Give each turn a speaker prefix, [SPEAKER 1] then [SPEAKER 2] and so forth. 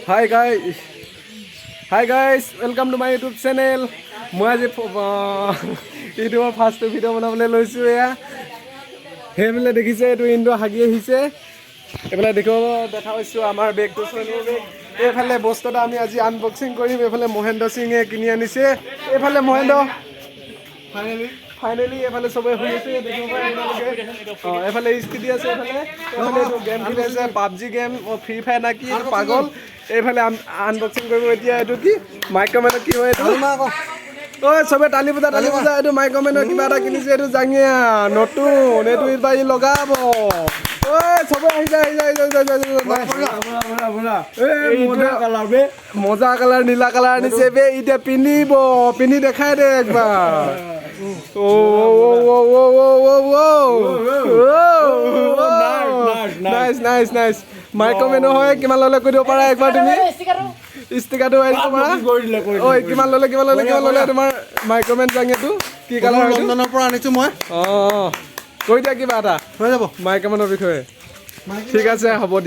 [SPEAKER 1] Hi guys, welcome to my YouTube channel. মই আজি ইউটিউবৰ ফাৰ্ষ্ট ভিডিঅ' বনাবলৈ লৈছোঁ। এয়া সেইফালে দেখিছে, এইটো ইন্দু হাগি আহিছে। এইফালে দেখিব, দেখা পাইছোঁ আমাৰ বেগটো, চনীৰ বেগ। এইফালে বস্তু এটা আমি আজি আনবক্সিং কৰিম। এইফালে মহেন্দ্ৰ সিঙে কিনি আনিছে। এইফালে মহেন্দ্ৰ
[SPEAKER 2] ফাইনেলি।
[SPEAKER 1] ফাইনেলি। এইফালে চবে শুই আছে, দেখিব পাৰে আপোনালোকে। অঁ, এইফালে স্থিতি আছে। এইফালে এইফালে এইটো গেম খেলি আছে, পাবজি গেম, ফ্ৰী ফায়াৰ না কি এইটো, পাগল। এইফালে আনবক্সিং কৰিব এতিয়া। এইটো কি মাইক্ৰমেনৰ কি হয় এইটো? ঐ চবে তালি বজা, তালি বজা। এইটো মাইক্ৰমেনৰ কিবা এটা কিনিছে। এইটো জাঙিয়া নতুন, এইটো এইবাৰ ই লগাব। ঐ চবে আহি যায়, আহি যায়, আহি যায়, আহি যায়, আহি যায়।
[SPEAKER 2] এই মজা কালাৰ বে।
[SPEAKER 1] মজা কালাৰ, নীলা কালাৰ আনিছে বে। এতিয়া পিন্ধিব, পিন্ধি দেখাই দে একবাৰ। ও ও ও ও ও ও ও ও। Nice, nice, nice. মাইক্ৰমেনো হয়। কিমান ল'লে কৈ দিব পাৰা একবাৰ তুমি? ষ্টিকাৰটো মাৰি দিব পাৰা।
[SPEAKER 2] কৰি দিলে, কৰি।
[SPEAKER 1] ঐ, কিমান ল'লে, কিমান ল'লে, কিমান ল'লে তোমাৰ মাইক্ৰমেন জাঙিয়াটো? কি কালাৰ হয়?
[SPEAKER 2] লণ্ডনৰ পৰা আনিছো মই।
[SPEAKER 1] অঁ, কৈ দিয়া কিবা এটা
[SPEAKER 2] হৈ যাব।
[SPEAKER 1] মাইক্ৰমেনৰ বিষয়ে। ঠিক আছে, হ'ব দিয়া।